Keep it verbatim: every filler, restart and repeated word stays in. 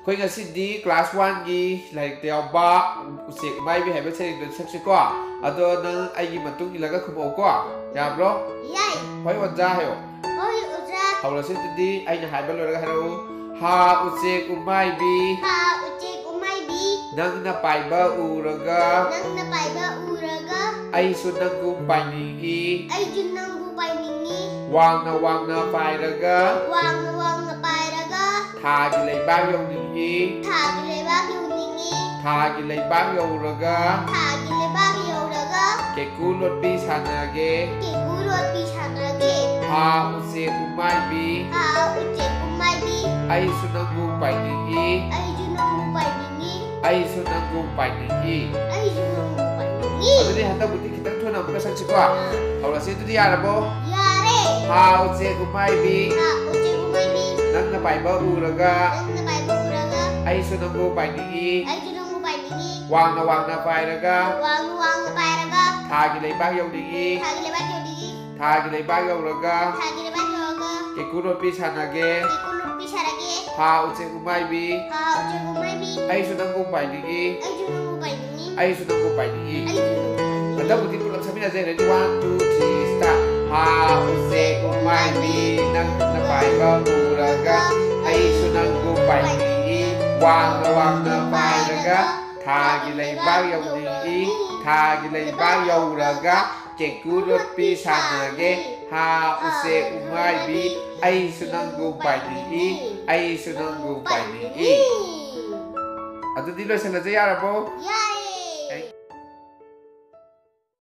ꯑꯩꯈꯣꯏ ꯉꯁꯤꯗꯤ class one ꯒꯤ ꯂꯥꯏꯔꯤꯛꯇ ꯌꯥꯎꯕ ꯎꯆꯦꯛ ꯎꯃꯥꯏꯕꯤ ꯍꯥꯏꯕ ꯁꯩꯔꯦꯡꯗꯣ ꯁꯛꯁꯤꯀꯣ꯫ ꯑꯗꯣ ꯅꯪ ꯑꯩꯒꯤ ꯃꯇꯨꯡ ꯏꯜꯂꯒ ꯈꯨꯝꯃꯛꯎꯀꯣ꯫ ꯌꯥꯕ꯭ꯔꯣ? ꯌꯥꯏ꯫ ꯍꯣꯏ ꯑꯣꯖꯥ ꯍꯥꯏꯌꯣ꯫ ꯍꯣꯏ ꯑꯣꯖꯥ꯫ ꯍꯧꯔꯁꯤ ꯑꯗꯨꯗꯤ, ꯑꯩꯅ ꯍꯥꯏꯕ ꯂꯣꯏꯔꯒ ꯍꯥꯏꯔꯛꯎ꯫ ꯍꯥ ꯎꯆꯦꯛ ꯎꯃꯥꯏꯕꯤ, ꯍꯥ ꯎꯆꯦꯛ ꯎꯃꯥꯏꯕꯤ, ꯅꯪꯅ ꯄꯥꯏꯕ ꯎꯔꯒ ꯅꯪꯅ ꯄꯥꯏꯕ ꯎꯔꯒ ꯑꯩꯁꯨ ꯅꯪꯒꯨꯝ ꯄꯥꯏꯅꯤꯡꯏ꯫ ꯑꯩꯁꯨ ꯅꯪꯕꯨ ꯄꯥꯏꯅꯤꯡꯉꯤ꯫ ꯋꯥꯡꯅ ꯋꯥꯡꯅ ꯄꯥꯏꯔꯒ ꯋꯥꯡꯅ ꯋꯥꯡꯅ ꯄꯥꯏꯔꯒ ꯊꯥꯒꯤ ꯂꯩꯕꯥꯛ ꯌꯧꯅꯤꯡꯏ꯫ ꯊꯥꯒꯤ ꯂꯩꯕꯥꯛ ꯌꯧꯅꯤꯡꯉꯤ꯫ ꯊꯥꯒꯤ ꯂꯩꯕꯥꯛ ꯌꯧꯔꯒ ꯊꯥꯒꯤ ꯂꯩꯕꯥꯛ ꯌꯧꯔꯒ ꯀꯦꯀꯨ ꯂꯣꯠꯄꯤ ꯁꯥꯟꯅꯒꯦ꯫ ꯀꯦꯀꯨ ꯂꯣꯠꯄꯤ ꯁꯥꯟꯅꯒꯦ꯫ ꯍꯥ ꯎꯆꯦꯛ ꯎꯃꯥꯏꯕꯤ, ꯍꯥ ꯎꯆꯦꯛ ꯎꯃꯥꯏꯕꯤ, ꯑꯩꯁꯨ ꯅꯪꯕꯨ ꯄꯥꯏꯅꯤꯡꯏ꯫ ꯑꯩꯁꯨ ꯅꯪꯕꯨ ꯄꯥꯏꯅꯤꯡꯉꯤ꯫ ꯑꯩꯁꯨ ꯅꯪꯕꯨ ꯄꯥꯏꯅꯤꯡꯏ꯫ ꯑꯩꯁꯨ ꯅꯪꯕꯨ ꯄꯥꯏꯅꯤꯡꯉꯤ꯫ ꯑꯗꯨꯗꯤ ꯍꯟꯗꯛꯄꯨꯗꯤ ꯈꯤꯇꯪ ꯊꯨꯅ ꯑꯃꯨꯛꯀ ꯁꯛꯁꯤꯀꯣ꯫ ꯍꯧꯔꯁꯤ ꯑꯗꯨꯗꯤ, ꯌꯥꯔꯕꯣ? ꯌꯥꯔꯦ꯫ ꯍꯥ ꯎꯆꯦꯛ ꯎꯃꯥꯏꯕꯤ, ꯍꯥ ꯎꯆꯦꯛ ꯎꯃꯥꯏꯕꯤ, ꯅꯪꯅ ꯄꯥꯏꯕ ꯎꯔꯒ ꯅꯪꯅ ꯄꯥꯏꯕ ꯎꯔꯒ ꯑꯩꯁꯨ ꯅꯪꯕꯨ ꯄꯥꯏꯅꯤꯡꯏ꯫ ꯑꯩꯁꯨ ꯅꯪꯕꯨ ꯄꯥꯏꯅꯤꯡꯉꯤ꯫ ꯋꯥꯡꯅ ꯋꯥꯡꯅ ꯄꯥꯏꯔꯒ ꯋꯥꯡꯅ ꯋꯥꯡꯅ ꯄꯥꯏꯔꯒ ꯊꯥꯒꯤ ꯂꯩꯕꯥꯛ ꯌꯧꯅꯤꯡꯏ꯫ ꯊꯥꯒꯤ ꯂꯩꯕꯥꯛ ꯌꯧꯅꯤꯡꯉꯤ꯫ ꯊꯥꯒꯤ ꯂꯩꯕꯥꯛ ꯌꯧꯔꯒ ꯊꯥꯒꯤ ꯂꯩꯕꯥꯛ ꯌꯧꯔꯒ ꯀꯦꯀꯨ ꯂꯣꯠꯄꯤ ꯁꯥꯟꯅꯒꯦ꯫ ꯀꯦꯀꯨ ꯂꯣꯠꯄꯤ ꯁꯥꯟꯅꯒꯦ꯫ ꯍꯥ ꯎꯆꯦꯛ ꯎꯃꯥꯏꯕꯤ, ꯍꯥ ꯎꯆꯦꯛ ꯎꯃꯥꯏꯕꯤ, ꯑꯩꯁꯨ ꯅꯪꯕꯨ ꯄꯥꯏꯅꯤꯡꯏ꯫ ꯑꯩꯁꯨ ꯅꯪꯕꯨ ꯄꯥꯏꯅꯤꯡꯉꯤ꯫ ꯑꯩꯁꯨ ꯅꯪꯕꯨ ꯄꯥꯏꯅꯤꯡꯏ꯫ ꯑꯩꯁꯨ ꯅꯪꯕꯨ ꯄꯥꯏꯅꯤꯡꯉꯤ꯫ ꯍꯟꯗꯛꯄꯨꯗꯤ ꯄꯨꯂꯞ ꯁꯛꯃꯤꯟꯅꯁꯦ꯫ Ready? One, two, three, start. ꯍꯥ ꯎꯆꯦꯛ ꯎꯃꯥꯏꯕꯤ, ꯅꯪꯅ ꯄꯥꯏꯕ ꯎꯔꯒ ꯑꯩꯁꯨ ꯅꯪꯕꯨ ꯄꯥꯏꯅꯤꯡꯏ꯫ ꯋꯥꯡꯅ ꯋꯥꯡꯅ ꯄꯥꯏꯔꯒ ꯊꯥꯒꯤ ꯂꯩꯕꯥꯛ ꯌꯧꯅꯤꯡꯏ꯫ ꯊꯥꯒꯤ ꯂꯩꯕꯥꯛ ꯌꯧꯔꯒ ꯀꯦꯀꯨ ꯂꯣꯠꯄꯤ ꯁꯥꯟꯅꯒꯦ꯫ ꯍꯥ ꯎꯆꯦꯛ ꯎꯃꯥꯏꯕꯤ, ꯑꯩꯁꯨ ꯅꯪꯕꯨ ꯄꯥꯏꯅꯤꯡꯏ꯫ ꯑꯩꯁꯨ ꯅꯪꯕꯨ ꯄꯥꯏꯅꯤꯡꯏ꯫ ꯑꯗꯨꯗꯤ ꯂꯣꯏꯁꯤꯜꯂꯁꯦ, ꯌꯥꯔꯕꯣ? ꯌꯥꯏ꯫